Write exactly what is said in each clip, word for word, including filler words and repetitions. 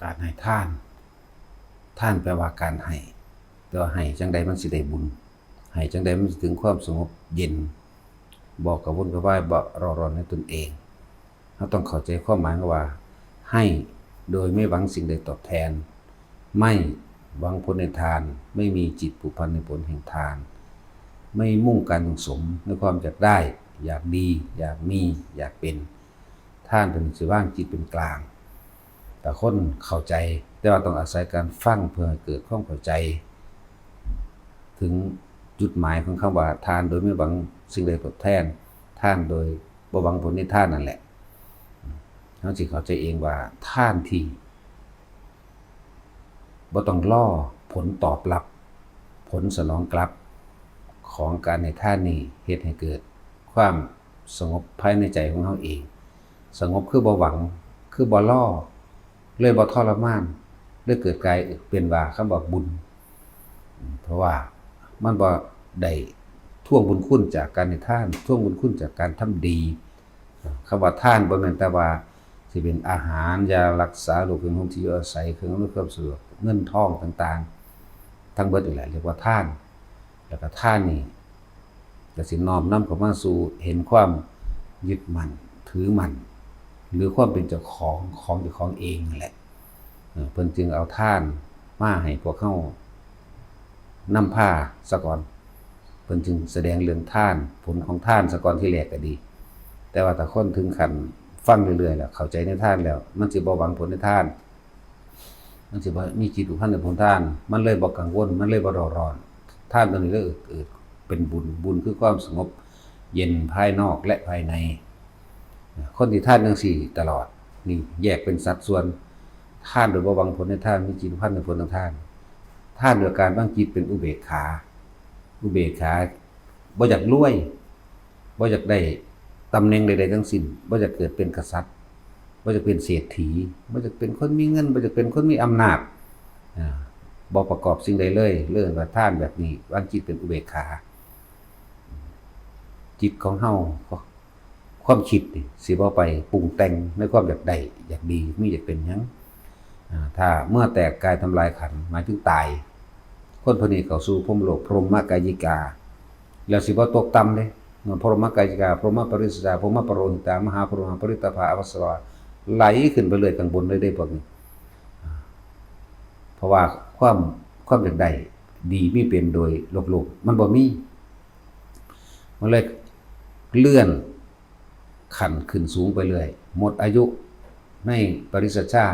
การให้ทาน ทานแปลว่าการให้ แต่ว่าให้จั่งใดมันสิได้บุญ ให้จั่งใดมันสิถึงความสงบเย็น บ่กระวนกระวาย บ่เร่าร้อนในตนเอง เราต้องเข้าใจความหมายว่า ให้โดยไม่หวังสิ่งใดตอบแทน ไม่หวังผลในทาน ไม่มีจิตผูกพันในผลแห่งทาน ไม่มุ่งการสั่งสมในความอยากได้ อยากดี อยากมี อยากเป็น ทานเป็นสิวางจิตเป็นกลาง แต่คนเข้าใจ แต่ว่าต้องอาศัยการฟังเพื่อให้เกิดความเข้าใจ ถึงจุดหมายของคำว่าทานโดยไม่หวังสิ่งใดตอบแทน ทานโดยบ่หวังผลในทานนั่นแหละ เราสิเข้าใจเองว่าทานที่บ่ต้องรอผลตอบรับ ผลสนองกลับของการให้ทานนี้ เฮ็ดให้เกิดความสงบภายในใจของเราเอง สงบคือบ่หวัง คือบ่รอ เลยบ่ทรมาน เลยเกิดกลายเป็นว่าคำว่าบุญ เพราะว่ามันบ่ได้ทวงบุญคุณจากการให้ทาน ทวงบุญคุณจากการทำดี คำว่าทานบ่แม่นแต่ว่าสิเป็นอาหาร ยารักษาโรค เครื่องนุ่งที่อยู่อาศัย เครื่องอำนวยความสะดวก เงินทองต่างๆ ทั้งเบิดนี่แหละเรียกว่าทาน แล้วก็ทานนี่ก็สิน้อมนำเข้ามาสู่เห็นความยึดมั่นถือมั่น หรือความเป็นเจ้าของของเจ้าของเองนั่นแหละ เออ เพิ่นจึงเอาทานมาให้พวกเรานำพาซะก่อน เพิ่นจึงแสดงเรื่องทาน ผลของทานซะก่อนทีแรกก็ดี แต่ว่าถ้าคนถึงขั้นฟังเรื่อยๆแล้วเข้าใจในทานแล้ว มันสิบ่หวังผลในทาน มันสิบ่มีจิตผูกพันในผลทาน มันเลยบ่กังวล มันเลยบ่เร่าร้อน ทานตัวนี้เลยเกิดเป็นบุญ บุญคือความสงบเย็นภายนอกและภายใน คนที่ทานจั่งซี้ตลอด นี่แยกเป็นสัดส่วน ทานโดยบ่หวังผลในทาน มีจิตผูกพันในผลของทาน ทานโดยการวางจิตเป็นอุเบกขา อุเบกขา บ่อยากรวย บ่อยากได้ตำแหน่งใดๆทั้งสิ้น บ่อยากเกิดเป็นกษัตริย์ บ่อยากเป็นเศรษฐี บ่อยากเป็นคนมีเงิน บ่อยากเป็นคนมีอำนาจ อ่า บ่ประกอบสิ่งใดเลย เรียกว่าทานแบบนี้ วางจิตเป็นอุเบกขา จิตของเฮา ความคิดนี่สิบ่ไปปรุงแต่งในความอยากได้ อยากดี มีอยากเป็นหยัง อ่า ถ้าเมื่อแตกกายทำลายขันธ์ หมายถึงตาย คนผู้นี้เข้าสู่พรหมโลก พรหมกายิกา แล้วสิบ่ตกต่ำเด้ พรหมกายิกา พรหมปริสจา พรหมปโรหิตา มหาพรหมปริตภาอัปสรา ไหลขึ้นไปเรื่อยข้างบนเลยเด้พวกนี้ เพราะว่าความ ความอยากได้ดีมีเป็นโดยโลกๆ มันบ่มี มันเลยเลื่อนขั้นขึ้นสูงไปเรื่อย หมดอายุในปริสชา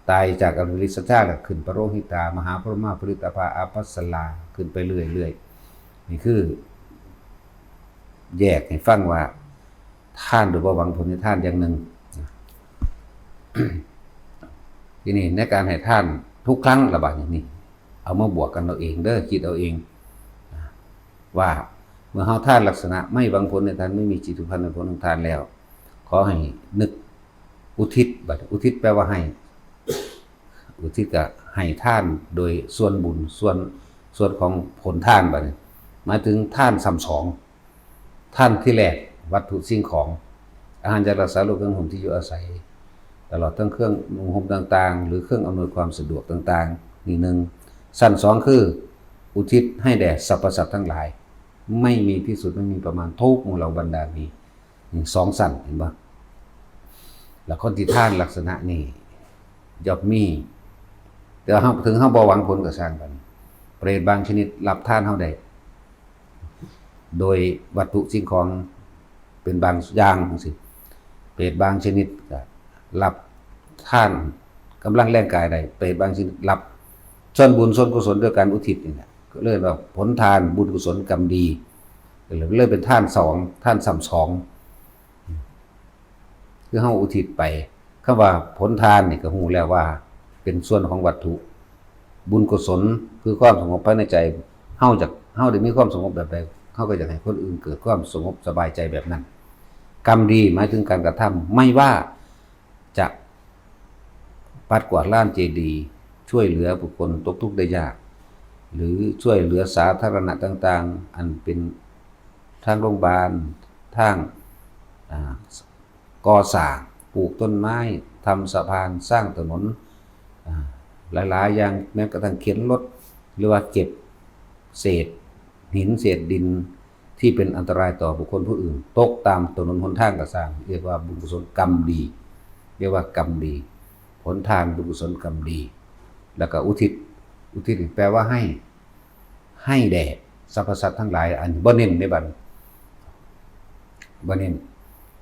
ตายจากปริสชาแล้วขึ้นปโรหิตา มหาพรหมปริตภาอัปสรา ขึ้นไปเรื่อยๆ นี่คือ แยกให้ฟังว่า ทานโดยบ่หวังผลในทานอย่างหนึ่ง ทีนี้ในการให้ทานทุกครั้งละบาดนี้ เอามาบวกกันเอาเองเด้อ คิดเอาเอง ว่าเมื่อเฮาทานลักษณะไม่หวังผลในทาน ไม่มีจิตผูกพันในผลของทานแล้ว ขอให้นึกอุทิศ บัดอุทิศแปลว่าให้ อุทิศก็ให้ทานโดยส่วนบุญ ส่วน ส่วนของผลทานบัดนี้ หมายถึงทานซ้ำสอง ทานที่แรกวัตถุสิ่งของ อาหารยารักษาโรค เครื่องนุ่งห่มที่อยู่อาศัย ตลอดทั้งเครื่องนุ่งห่มต่างๆ หรือเครื่องอำนวยความสะดวกต่างๆ นี่หนึ่ง ชั้นสองคืออุทิศให้แด่สรรพสัตว์ทั้งหลาย ไม่มีที่สุด ไม่มีประมาณ ทุกหมู่เหล่าบรรดานี้ นี่สองชั้น เห็นบ่ แล้วคนที่ทานลักษณะนี้ย่อมมี แต่ว่าเฮา ถึงเฮาบ่หวังผลก็ช่างมัน เปรตบางชนิดรับทานเฮาได้ โดยวัตถุสิ่งของเป็นบางอย่างจั่งซี้ เปรตบางชนิดก็รับทานกำลังแรงกายได้ เปรตบางชนิดรับส่วนบุญส่วนกุศลด้วยการอุทิศนี่แหละ ก็เลยว่าผลทานบุญกุศลกรรมดี ก็เลยเป็นทานสอง ทานซ้ำสอง คือเฮาอุทิศไป คำว่าผลทานนี่ก็ฮู้แล้วว่าเป็นส่วนของวัตถุ บุญกุศลคือความสงบภายในใจ เฮาอยาก เฮาได้มีความสงบแบบใด เฮาก็อยากให้คนอื่นเกิดความสงบสบายใจแบบนั้น กรรมดีหมายถึงการกระทำ ไม่ว่าจะปัดกวาดลานเจดีย์ ช่วยเหลือบุคคลตกทุกข์ได้ยาก หรือช่วยเหลือสาธารณะต่างๆ อันเป็นทางโรงพยาบาล ทาง อ่า ก่อสร้าง ปลูกต้นไม้ ทำสะพาน สร้างถนน หลายๆอย่าง แม้กระทั่งเข็นรถ หรือว่าเก็บเศษหินเศษดินที่เป็นอันตรายต่อบุคคลผู้อื่น ตกตามถนนหนทางก็ซ่าง เรียกว่าบุญกุศลกรรมดี เรียกว่ากรรมดี ผลทานบุญกุศลกรรมดี แล้วก็อุทิศ อุทิศแปลว่าให้ ให้แด่สรรพสัตว์ทั้งหลาย อันบ่เน้นในบัด บ่เน้น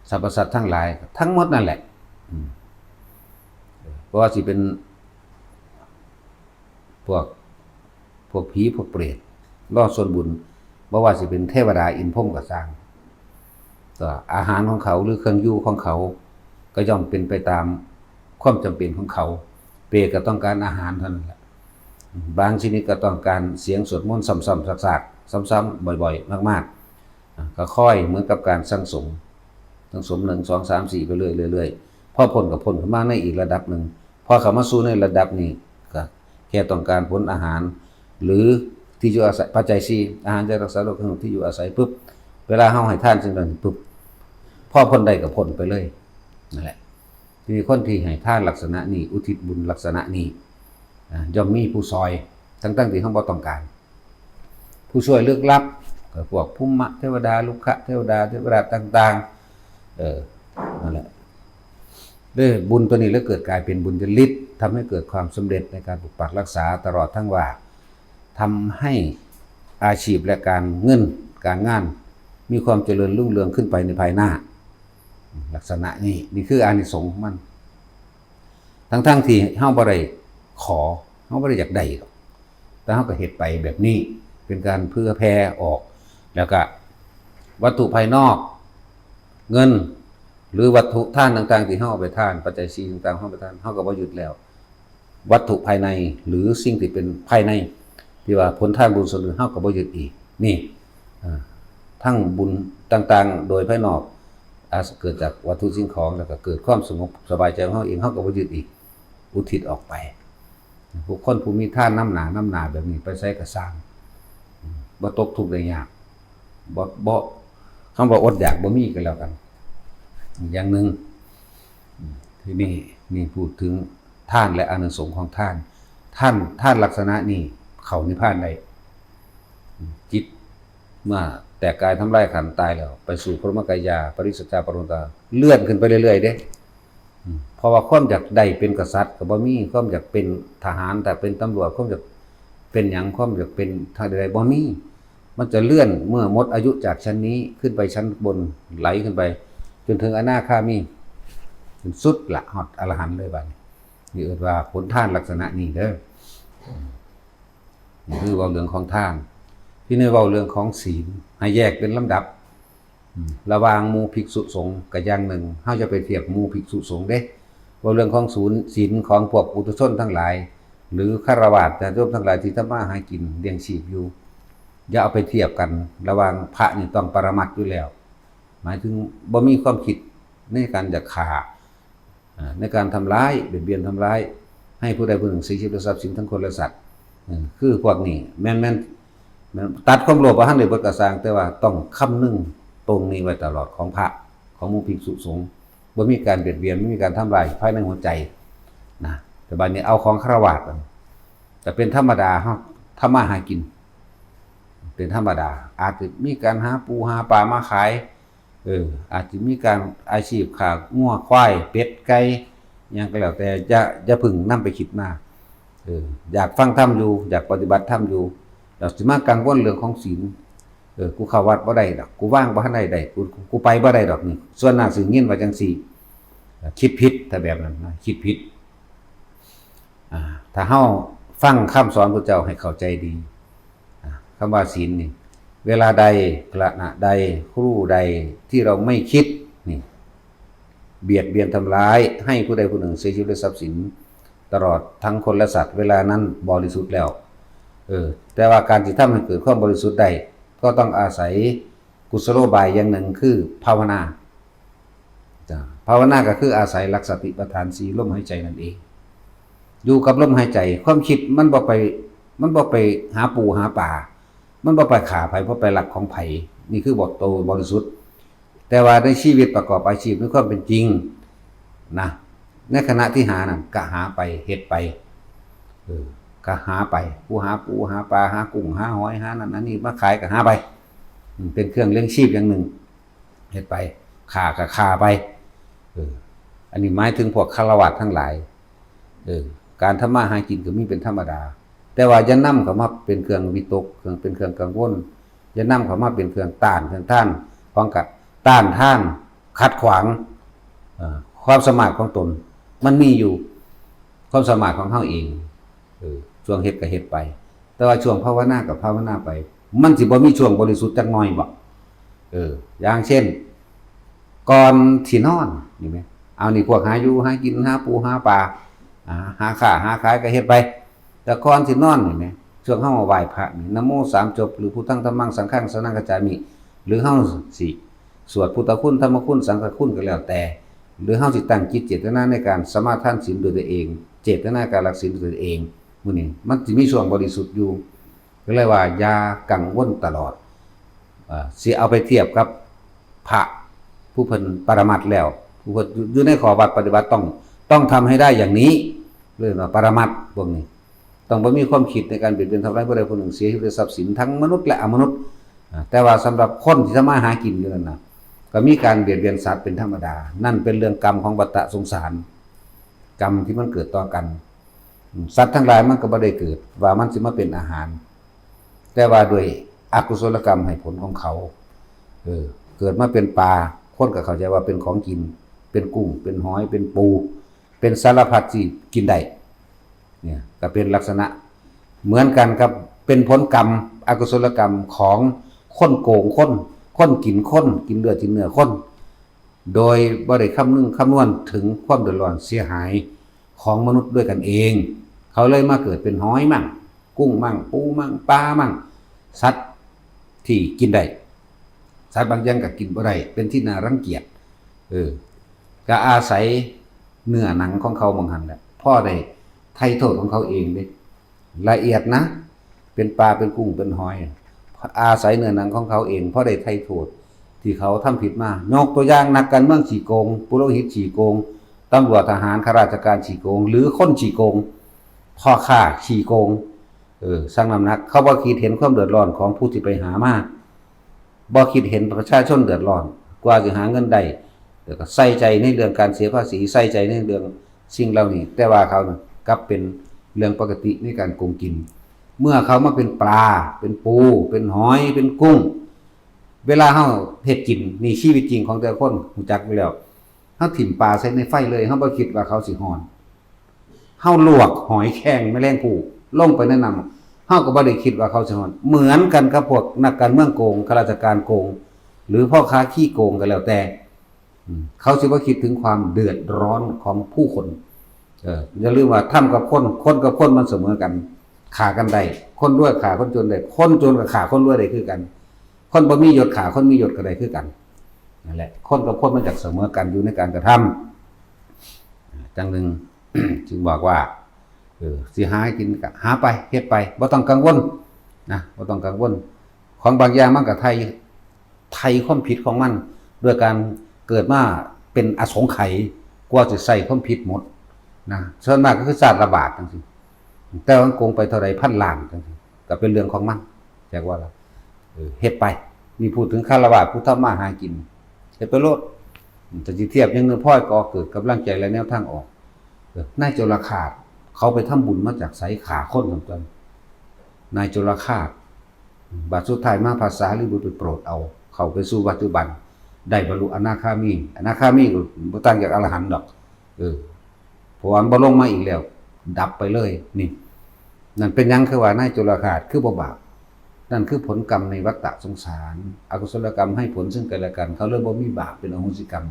สรรพสัตว์ทั้งหลายทั้งหมดนั่นแหละ อืม เพราะว่าสิเป็น พวก พวกผีพวกเปรต รอส่วนบุญ บ่ว่าสิเป็นเทวดาอินทร์พรหมก็ซ่าง ก็อาหารของเขาหรือเครื่องอยู่ของเขา ก็ย่อมเป็นไปตามความจำเป็นของเขา เปรตก็ต้องการอาหารเท่านั้นแหละ บางชนิดก็ต้องการเสียงสวดมนต์ซ้ำๆซากๆ ซ้ำๆบ่อยๆมากๆ อ่ะ ก็ค่อยเหมือนกับการสั่งสม สั่งสมหนึ่ง สอง สาม สี่ ไปเรื่อยๆเรื่อยๆ พอพ้นก็พ้นขึ้นมาในอีกระดับหนึ่ง พอเข้ามาสู่ในระดับนี้ ก็แค่ต้องการผลอาหาร หรือที่อยู่อาศัย ปัจจัยสี่ อาหาร ยารักษาโรค เครื่องที่อยู่อาศัยปุ๊บ เวลาเฮาให้ทานสิ่งนั้นปุ๊บ พอพ้นได้ก็พ้นไปเลย นั่นแหละ ที่คนที่ให้ทานลักษณะนี้ อุทิศบุญลักษณะนี้ อ่ะ ย่อมมีผู้ซอย ทั้งๆที่เฮาบ่ต้องการ ผู้ช่วยลึกลับ ก็พวกภูมะเทวดา รุกขเทวดา เทวดาต่างๆ เออ นั่นแหละ ด้วยบุญตัวนี้แล้วเกิดกลายเป็นบุญญาฤทธิ์ ทำให้เกิดความสำเร็จในการปกปักรักษา ตลอดทั้งว่า ทำให้อาชีพและการเงิน การงาน มีความเจริญรุ่งเรืองขึ้นไปในภายหน้า ลักษณะนี้ นี่คืออานิสงส์ของมัน ทั้งๆที่เฮาบ่ได้ขอ เฮาบ่ได้อยากได้หรอก แต่เฮาก็เฮ็ดไปแบบนี้ เป็นการเผื่อแผ่ออก แล้วก็วัตถุภายนอก เงิน หรือวัตถุทานต่างๆที่เฮาเอาไปทาน ปัจจัยสี่ต่างๆเฮาไปทาน เฮาก็บ่ยึดแล้ว วัตถุภายใน หรือสิ่งที่เป็นภายใน ที่ว่าผลทานบุญส่วนอื่น เฮาก็บ่ยึดอีก นี่ อ่า ทั้งบุญต่างๆโดยภายนอก อาจเกิดจากวัตถุสิ่งของ แล้วก็เกิดความสงบสบายใจของเฮาเอง เฮาก็บ่ยึดอีก อุทิศออกไป บุคคลผู้มีทานนำหน้านำหน้าแบบนี้ ไปไสก็ซ่าง อืม บ่ตกทุกข์ได้ยาก บ่ บ่ คำว่าอดอยากบ่มีก็แล้วกัน อย่างหนึ่ง อืม ทีนี้นี่พูดถึงทานและอานิสงส์ของทาน ทาน ทานลักษณะนี้เข้านิพพานได้ อืม จิตเมื่อแตกกายทำลายขันธ์ตายแล้ว ไปสู่พรหมกายา ปริสัจจาปรมตา เลื่อนขึ้นไปเรื่อยๆเด้ อืม เพราะว่าความอยากได้เป็นกษัตริย์ก็บ่มี ความอยากเป็นทหาร แต่เป็นตำรวจ ความอยากเป็นหยัง ความอยากเป็นทหารใดๆบ่มี มันจะเลื่อนเมื่อหมดอายุจากชั้นนี้ขึ้นไปชั้นบน ไหลขึ้นไป จนถึงอนาคามี จนสุดละ ฮอดอรหันต์เลยบัดนี้ นี่เอิ้นว่าผลทานลักษณะนี้เด้อ นี่คือเว้าเรื่องของทาน ที่นี่เว้าเรื่องของศีล ให้แยกเป็นลำดับ อืม ระหว่างหมู่ภิกษุสงฆ์ก็อย่างหนึ่ง เฮาอย่าไปเทียบหมู่ภิกษุสงฆ์เด้ เว้าเรื่องของศูนย์ ศีลของพวกปุถุชนทั้งหลาย หรือฆราวาสญาติโยมทั้งหลายที่ทำมาหากินเลี้ยงชีพอยู่ อย่าเอาไปเทียบกัน ระหว่างพระนี่ต้องปรมัตถ์อยู่แล้ว หมายถึงบ่มีความคิดในการจะฆ่า อ่า ในการทำร้าย เบียดเบียนทำร้าย ให้ผู้ใดผู้หนึ่งเสียชีวิตและทรัพย์สินทั้งคนและสัตว์ เออ คือพวกนี้ แม่น แม่น แม่นตัดความโลภบ่ทันได้เบิดก็ซ่าง แต่ว่าต้องคำนึงตรงนี้ไว้ตลอดของพระ ของหมู่ภิกษุสงฆ์ บ่มีการเบียดเบียน บ่มีการทำร้ายภายในหัวใจนะ แต่บัดนี้เอาของฆราวาส แต่เป็นธรรมดา เฮาทำมาหากิน เป็นธรรมดา อาจจะมีการหาปูหาปลามาขาย เออ อาจจะมีการอาชีพค้างัวควาย เป็ดไก่ หยังก็แล้วแต่ อย่า อย่าเพิ่งนำไปคิดมาก เออ อยากฟังธรรมอยู่ อยากปฏิบัติธรรมอยู่ แล้วสิมากังวลเรื่องของศีล เออ กูเข้าวัดบ่ได้ดอก กูวางบ่ทันได้ได้ กู กูไปบ่ได้ดอกนี่ ส่วนมากสิยินว่าจังซี่ คิดผิด ถ้าแบบนั้นนะ คิดผิด อ่า ถ้าเฮาฟังคำสอนพระเจ้าให้เข้าใจดี อ่า คำว่าศีลนี่ เวลาใด ขณะใด ครู่ใดที่เราไม่คิดนี่ เบียดเบียนทำร้าย ให้ผู้ใดผู้หนึ่งเสียชีวิตและทรัพย์สิน ตลอดทั้งคนและสัตว์ เวลานั้นบริสุทธิ์แล้ว เออ แต่ว่าการที่ทำให้เกิดความบริสุทธิ์ได้ ก็ต้องอาศัยกุศโลบายอย่างหนึ่งคือภาวนา จ้ะ ภาวนาก็คืออาศัยหลักสติปัฏฐานสี่ ลมหายใจนั่นเอง อยู่กับลมหายใจ ความคิดมันบ่ไป มันบ่ไปหาปูหาปลา มันบ่ไปฆ่าไผ บ่ไปลักของไผ นี่คือบอกโตบริสุทธิ์ แต่ว่าในชีวิตประกอบอาชีพในความเป็นจริงนะ ในขณะที่หานั่นก็หาไป เฮ็ดไป เออ ก็หาไป ผู้หาปูหาปลา หากุ้งหาหอย หานั่นหานี่มาขายก็หาไป อืม เป็นเครื่องเลี้ยงชีพอย่างหนึ่ง เฮ็ดไป ฆ่าก็ฆ่าไป เออ อันนี้หมายถึงพวกฆราวาสถ์ทั้งหลาย เออ การทำมาหากินก็มีเป็นธรรมดา แต่ว่าอย่านำเข้ามาเป็นเครื่องวิตก เครื่อง เป็นเครื่องกังวล อย่านำเข้ามาเป็นเครื่องต้าน เครื่องทาน ของกะต้านทาน ขัดขวาง เอ่อ ความสามารถของตน มันมีอยู่ ความสามารถของเฮาเอง เออ ช่วงเฮ็ดก็เฮ็ดไป แต่ว่าช่วงภาวนาก็ภาวนาไป มันสิบ่มีช่วงบริสุทธิ์จักหน่อยบ่ เออ อย่างเช่น ก่อนสินอน นี่แหม เอานี่พวกหาอยู่หากิน หาปูหาปลา อ่า หาค้าหาขายก็เฮ็ดไป แต่ก่อนสินอนนี่แหม ช่วงเฮามาไหว้พระนี่ นะโมสามจบ หรือ พุทธัง ธัมมัง สังฆัง สรณัง คัจฉามิ หรือเฮาสิสวดพุทธคุณ ธรรมคุณ สังฆคุณก็แล้วแต่ หรือเฮาสิตั้งจิตเจตนาในการสมาทานศีลด้วยตัวเอง เจตนาการรักศีลด้วยตัวเอง มื้อนี้มันสิมีช่วงบริสุทธิ์อยู่ ก็เลยว่าอย่ากังวลตลอด เอ่อ สิเอาไปเทียบกับพระผู้เพิ่นปรมัตถ์แล้ว ผู้เพิ่นอยู่ อยู่ในข้อวัดปฏิบัติต้อง ต้องทำให้ได้อย่างนี้ เรียกว่าปรมัตถ์พวกนี้ ต้องบ่มีความคิดในการเบียดเบียนทำร้ายผู้ใดผู้หนึ่ง เสียชีวิต ทรัพย์สินทั้งมนุษย์และอมนุษย์ อ่า แต่ว่าสำหรับคนที่ทำมาหากินอยู่นั่นน่ะ ก็มีการเบียดเบียนสัตว์เป็นธรรมดา นั่นเป็นเรื่องกรรมของวัฏสงสาร กรรมที่มันเกิดต่อกัน อืม สัตว์ทั้งหลายมันก็บ่ได้เกิดว่ามันสิมาเป็นอาหาร แต่ว่าด้วยอกุศลกรรมให้ผลของเขา เออ เกิดมาเป็นปลา คนก็เข้าใจว่าเป็นของกิน เป็นกุ้ง เป็นหอย เป็นปู เป็นสารพัดที่กินได้ เนี่ย ก็เป็นลักษณะเหมือนกันครับ เป็นผลกรรม อกุศลกรรมของคนโกงคน คนกินคน กินเลือดกินเนื้อคน โดยบ่ได้คำนึงคำนวณถึงความเดือดร้อนเสียหายของมนุษย์ด้วยกันเอง เขาเลยมาเกิดเป็นหอยมั่ง กุ้งมั่ง ปูมั่ง ปลามั่ง สัตว์ที่กินได้ สัตว์บางอย่างก็กินบ่ได้ เป็นที่น่ารังเกียจ เออ ก็อาศัยเนื้อหนังของเขาบางหันแหละ พอได้ไถ่โทษของเขาเองเด้ ละเอียดนะ เป็นปลา เป็นกุ้ง เป็นหอย อาศัยเนื้อหนังของเขาเอง พอได้ไถ่โทษที่เขาทำผิดมา ยกตัวอย่าง นักการเมืองขี้โกง ปุโรหิตขี้โกง ตำรวจทหารข้าราชการขี้โกง หรือคนขี้โกง พ่อค้าขี้โกง เออ ชั่งน้ำหนัก เขาบ่คิดเห็นความเดือดร้อนของผู้ที่ไปหามา บ่คิดเห็นประชาชนเดือดร้อน กว่าสิหาเงินได้ แล้วก็ใส่ใจในเรื่องการเสียภาษี ใส่ใจในเรื่องสิ่งเหล่านี้ แต่ว่าเขาน่ะกลับเป็นเรื่องปกติในการโกงกิน เมื่อเขามาเป็นปลา เป็นปู เป็นหอย เป็นกุ้ง เวลาเฮาเฮ็ดกิน นี่ชีวิตจริงของแต่ละคนรู้จักอยู่แล้ว เฮาถิ่มปลาใส่ในไฟเลย เฮาบ่คิดว่าเขาสิฮ้อน เฮาลวกหอยแครงแมลงภู่ลงไปในน้ำ เฮาก็บ่ได้คิดว่าเขาสิฮ้อน เหมือนกันกับพวกนักการเมืองโกง ข้าราชการโกง หรือพ่อค้าขี้โกงก็แล้วแต่ อืม เขาสิบ่คิดถึงความเดือดร้อนของผู้คน เออ อย่าลืมว่าทำกับคน คนกับคนมันเสมอกัน ฆ่ากันได้ คนรวยฆ่าคนจนได้ คนจนก็ฆ่าคนรวยได้คือกัน คนบ่มียศฆ่าคนมียศก็ได้คือกัน นั่นแหละ คนกับคนมันจักเสมอกันอยู่ในการกระทำ จังหนึ่ง จึงบอกว่า เออ สิหากินก็หาไป เฮ็ดไป บ่ต้องกังวล นะ บ่ต้องกังวล ของบางอย่างมันก็ไถ่ ไถ่ความผิดของมัน ด้วยการเกิดมาเป็นอสงไขย กว่าสิใส่ความผิดหมด นะ ส่วนมากก็คือชาติละบาทจังซี้ แต่ว่ามันโกงไปเท่าใดพันล้านจังซี้ ก็เป็นเรื่องของมัน จักว่าล่ะ เออ เฮ็ดไป นี่พูดถึงฆราวาสผู้ทำมาหากิน เฮ็ดไปโลด แต่สิเทียบอย่างหนึ่ง พลอยก่อเกิดกำลังใจและแนวทางออก เออ นายจรคาด เขาไปทำบุญมาจากไส ฆ่าคนสำคัญ นายจรคาด บาดสุดท้ายมาพระสารีบุตรไปโปรดเอา เข้าไปสู่ปัจจุบัน ได้บรรลุอนาคามี อนาคามีก็บ่ต่างจากอรหันต์ดอก เออ เพราะว่ามันบ่ลงมาอีกแล้ว ดับไปเลย นี่ นั่นเป็นหยังคือว่านายจรคาดคือบ่บาป นั่นคือผลกรรมในวัฏสงสาร อกุศลกรรมให้ผลซึ่งกันและกัน เขาเลยบ่มีบาปเป็นอโหสิกรรม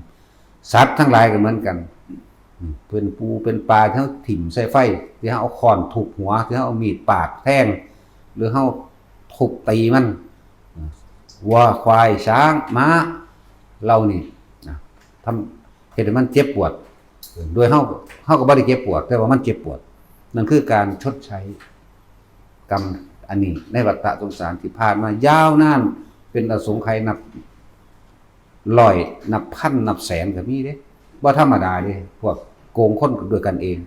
สัตว์ทั้งหลายก็เหมือนกัน อืม เป็นปูเป็นปลาที่เฮาถิ่มใส่ไฟ ที่เฮาเอาค้อนทุบหัว ที่เฮาเอามีดปาดแทง หรือเฮาทุบตีมัน อืม วัว ควาย ช้าง ม้า เหล่านี้นะ ทำ เฮ็ดให้มันเจ็บปวด โดยเฮา เฮาก็บ่ได้เจ็บปวด แต่ว่ามันเจ็บปวด นั่นคือการชดใช้กรรมอันนี้ ในวัฏสงสารที่ผ่านมายาวนาน เป็นอสงไขยนับร้อย นับพัน นับแสนก็มีเด้ บ่ธรรมดาเด้ พวกโกงคนด้วยกันเอง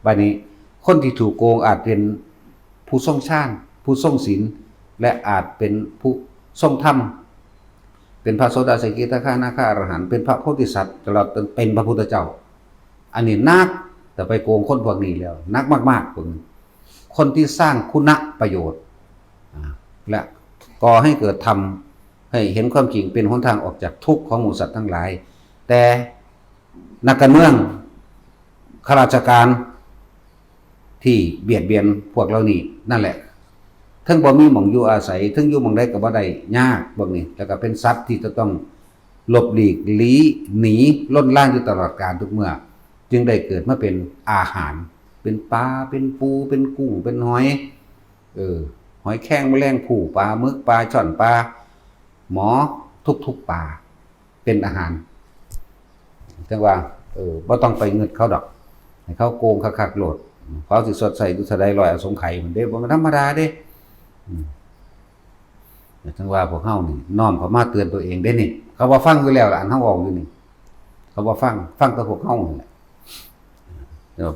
บัดนี้ คนที่ถูกโกงอาจเป็นผู้ทรงฌาน ผู้ทรงศีล และอาจเป็นผู้ทรงธรรม เป็นพระโสดาสกิทาคานาคาอรหันต์ เป็นพระโพธิสัตว์ ตลอดจนเป็นพระพุทธเจ้า อันนี้หนัก แต่ไปโกงคนพวกนี้แล้ว หนักมากๆ พวกนี้ คนที่สร้างคุณประโยชน์ อ่า และก่อให้เกิดธรรม ให้เห็นความจริงเป็นหนทางออกจากทุกข์ของหมู่สัตว์ทั้งหลาย แต่นักการเมือง ข้าราชการ ที่เบียดเบียนพวกเหล่านี้ นั่นแหละ เทิงบ่มีหม่องอยู่อาศัย เทิงอยู่หม่องใดก็บ่ได้ ยากพวกนี้ แล้วก็เป็นสัตว์ที่จะต้องหลบหลีกลี้หนี ล่นล่านอยู่ตลอดกาลทุกเมื่อ จึงได้เกิดมาเป็นอาหาร เป็นปลา เป็นปู เป็นกุ้ง เป็นหอย เออ หอยแครง แมลงภู่ ปลาหมึก ปลาช่อน ปลาหมอ ทุกๆ ปลา เป็นอาหาร จั่งว่า เออ บ่ต้องไปงึดเขาดอก ให้เขาโกงคักๆ โลด เขาสิชดใช้อยู่เท่าใด ร้อยอสงไขย มันเด้ บ่แม่นธรรมดาเด้ อืม จั่งว่าพวกเฮานี่ น้อมเข้ามาเตือนตัวเองเด้นี่ เขาบ่ฟังอยู่แล้วล่ะ อันเฮาเว้าอยู่นี่ เขาบ่ฟัง ฟังแต่พวกเฮานั่นแหละ แต่ว่า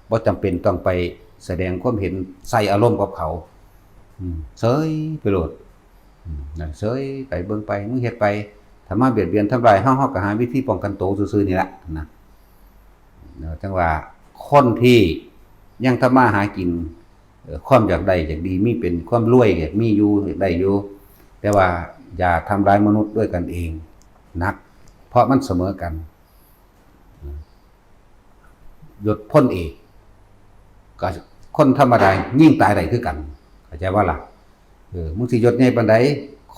บ่จำเป็นต้องไปแสดงความเห็นใส่อารมณ์กับเขา อืม เฉยไปโลด อืม นั่นเฉยไป เบิ่งไป มึงเฮ็ดไป ถ้ามาเบียดเบียนทำลายเฮา เฮาก็หาวิธีป้องกันตัวซื่อๆ นี่แหละนะ เนาะ จั่งว่าคนที่ยังทำมาหากิน เอ่อ ความอยากได้อยากดีมีเป็น ความรวยอยากมีอยู่อยากได้อยู่ แต่ว่าอย่าทำร้ายมนุษย์ด้วยกันเองนัก เพราะมันเสมอกัน ยศพลเอก ก็คนธรรมดายิงตายได้คือกัน เข้าใจบ่ล่ะ เออ มึงสิยศใหญ่ปานใด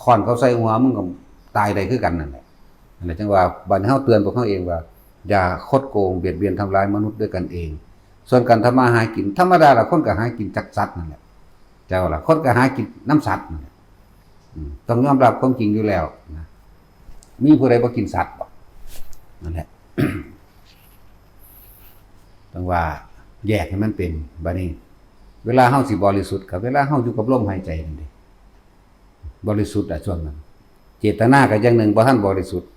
ค้อนเขาใส่หัวมึงก็ตายได้คือกันนั่นแหละ นั่นแหละ จั่งว่าบัดนี้เฮาเตือนพวกเฮาเองว่า อย่าคดโกงเบียดเบียนทำร้ายมนุษย์ด้วยกันเอง ส่วนการทำมาหากิน ธรรมดาล่ะ คนก็หากินจากสัตว์นั่นแหละ เจ้าล่ะ คนก็หากินนำสัตว์นั่นแหละ อืม ต้องยอมรับความจริงอยู่แล้วนะ มีผู้ใดบ่กินสัตว์บ่ นั่นแหละ ต้องว่าแยกให้มันเป็น บัดนี้ เวลาเฮาสิบริสุทธิ์ ก็เวลาเฮาอยู่กับลมหายใจนั่นเด้ บริสุทธิ์อะ ช่วงนั้น เจตนาก็อย่างหนึ่ง บ่ทันบริสุทธิ์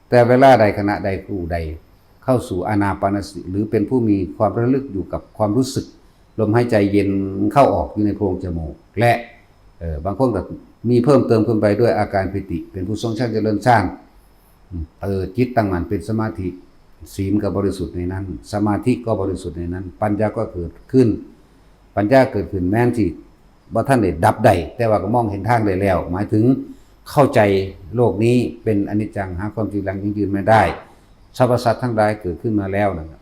แต่เวลาใด ขณะใด ผู้ใด เข้าสู่อานาปานสติ หรือเป็นผู้มีความระลึกอยู่กับความรู้สึก ลมหายใจเย็นเข้าออกอยู่ในโพรงจมูก และ เอ่อ บางคนก็มีเพิ่มเติมขึ้นไปด้วยอาการปีติ เป็นผู้ทรงฌานเจริญฌาน อืม เออ จิตตั้งมั่นเป็นสมาธิ ศีลก็บริสุทธิ์ในนั้น สมาธิก็บริสุทธิ์ในนั้น ปัญญาก็เกิดขึ้น ปัญญาเกิดขึ้นแม้นสิบ่ทันได้ดับได้ แต่ว่าก็มองเห็นทางได้แล้ว หมายถึงเข้าใจโลกนี้เป็นอนิจจัง หาความจริงหลังยั่งยืนไม่ได้ สรรพสัตว์ทั้งหลายเกิดขึ้นมาแล้วนั่นแหละ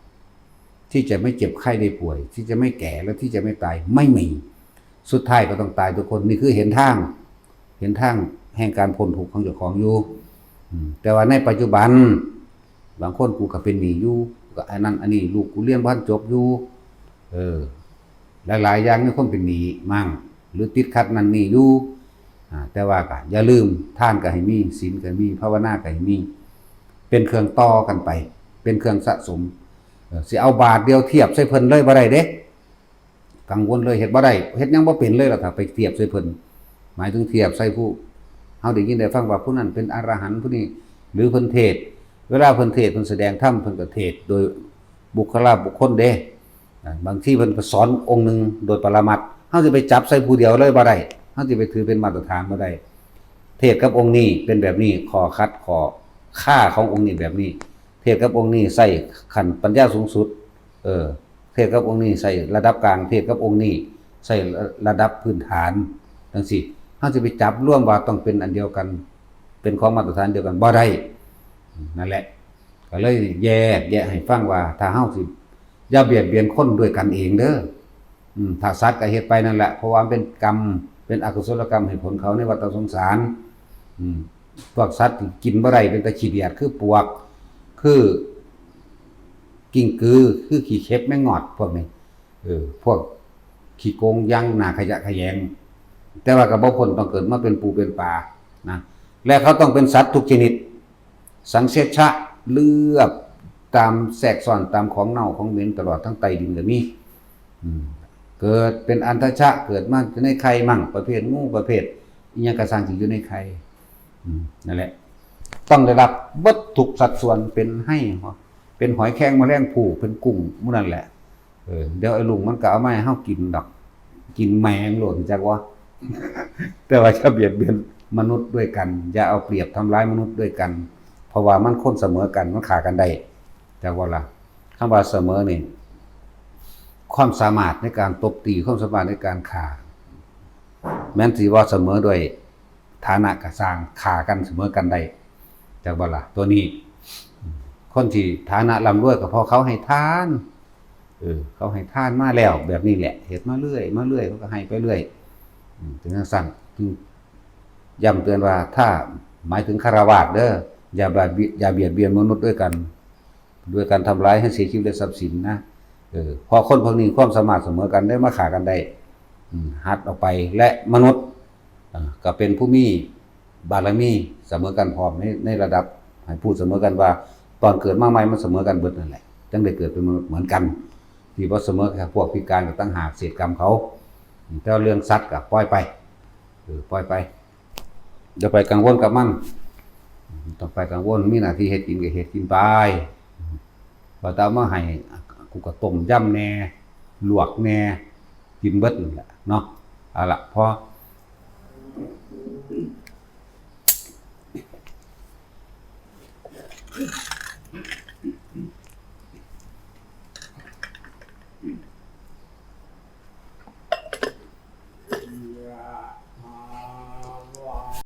ที่จะไม่เจ็บไข้ได้ป่วย ที่จะไม่แก่ และที่จะไม่ตาย ไม่มี สุดท้ายก็ต้องตายทุกคน นี่คือเห็นทาง เห็นทางแห่งการพ้นทุกข์ของเจ้าของอยู่ อืม แต่ว่าในปัจจุบัน บางคน กูก็เป็นหนี้อยู่ ก็อันนั้นอันนี้ ลูกกูเรียนบ่ทันจบอยู่ เออ หลายๆ อย่างในคนเป็นหนี้มั่ง หรือติดขัดนั่นนี่อยู่ อ่า แต่ว่าก็อย่าลืม ทานก็ให้มี ศีลก็ให้มี ภาวนาก็ให้มี เป็นเครื่องต่อกันไป เป็นเครื่องสะสม เออ สิเอาบาทเดียวเทียบใส่เพิ่นเลยบ่ได้เด้ กังวลเลย เฮ็ดบ่ได้ เฮ็ดหยังบ่เป็นเลยล่ะ ถ้าไปเทียบใส่เพิ่น หมายถึงเทียบใส่ผู้ เฮาได้ยินได้ฟังว่าผู้นั้นเป็นอรหันต์ ผู้นี้ หรือเพิ่นเทศน์ เวลาเพิ่นเทศน์ เพิ่นแสดงธรรม เพิ่นก็เทศน์โดยบุคคลบุคคลเด้ อ่า บางทีเพิ่นก็สอนองค์หนึ่งโดยปรมัตถ์ เฮาสิไปจับใส่ผู้เดียวเลยบ่ได้ เฮาสิไปถือเป็นมาตรฐานบ่ได้ เทศน์กับองค์นี้เป็นแบบนี้ ข้อขัดข้อคาขององค์นี้แบบนี้ เทศน์กับองค์นี้ใส่ขั้นปัญญาสูงสุด เออ เทศน์กับองค์นี้ใส่ระดับกลาง เทศน์กับองค์นี้ใส่ระดับพื้นฐาน จั่งซี้ เฮาสิไปจับรวมว่าต้องเป็นอันเดียวกัน เป็นของมาตรฐานเดียวกันบ่ได้ นั่นแหละ ก็เลยแยกแยะให้ฟังว่า ถ้าเฮาสิ อย่าเบียดเบียนคนด้วยกันเองเด้อ อืม ถ้าสัตว์ก็เฮ็ดไปนั่นแหละ เพราะว่ามันเป็นกรรม เป็นอกุศลกรรมให้ผลเขาในวัฏสงสาร อืม พวกสัตว์ที่กินบ่ได้ เป็นตาขี้เดียด คือปวก คือ กิ้งกือ คือขี้เข็บแมงงอด พวกนี้ เออ พวกขี้โกงยังหน้าขยะแขยง แต่ว่าก็บ่พ้นต้องเกิดมาเป็นปูเป็นปลานะ และเขาต้องเป็นสัตว์ทุกชนิด สังเสชะ เลือบตามแทรกซ้อนตามของเน่าของเหม็น ตลอดทั้งใต้ดินก็มี อืม เกิดเป็นอัณฑชะ เกิดมาในไข่มั่ง ประเภทงู ประเภทอิหยังกะซังที่อยู่ในไข่ อืม นั่นแหละ ต้องได้รับเบิดทุกสัดส่วน เป็นไฮ่ เป็นหอยแครง แมลงภู่ เป็นกุ้ง หมู่นั่นแหละ เออ เดี๋ยวไอ้ลุงมันก็เอามาให้เฮากินดอก กินแมงโลดจักว่า แต่ว่าอย่าเบียดเบียนมนุษย์ด้วยกัน อย่าเอาเปรียบทำร้ายมนุษย์ด้วยกัน เพราะว่ามันคนเสมอกัน มันฆ่ากันได้ จักว่าล่ะ คำว่าเสมอนี่ ความสามารถในการตบตี ความสามารถในการฆ่า แม้นสิว่าเสมอด้วยฐานะกะซ่าง ฆ่ากันเสมอกันได้ จักว่าล่ะ ตัวนี้ คนที่ฐานะร่ำรวยก็เพราะเขาให้ทาน เออ เขาให้ทานมาแล้วแบบนี้แหละ เฮ็ดมาเรื่อย มาเรื่อย เขาก็ให้ไปเรื่อย อืม ถึงจั่งซั้น ถึงย้ำเตือนว่า ถ้าหมายถึงฆราวาสเด้อ อย่าแบบ อย่าเบียดเบียนมนุษย์ด้วยกัน ด้วยการทำร้ายให้เสียชีวิตและทรัพย์สินนะ เออ เพราะคนพวกนี้ความสามารถเสมอกันได้มาฆ่ากันได้ อืม หัดออกไป และมนุษย์ อ่า ก็เป็นผู้มีบารมีเสมอกันพร้อมใน ในระดับ ให้พูดเสมอกันว่า ตอนเกิดมาใหม่มันเสมอกันเบิดนั่นแหละ จั่งได้เกิดเป็นมนุษย์เหมือนกัน ที่บ่เสมอกับพวกพิการก็ต่างหาก เศษกรรมเขา แต่ว่าเรื่องสัตว์ก็ปล่อยไป เออ ปล่อยไป อย่าไปกังวลกับมัน ต้องไปกังวล มีหน้าที่เฮ็ดกินก็เฮ็ดกินไป ว่าแต่เอามาให้ กูก็ต้มยำแหน่ ลวกแหน่ กินเบิดนั่นแหละเนาะ เอาละ พอ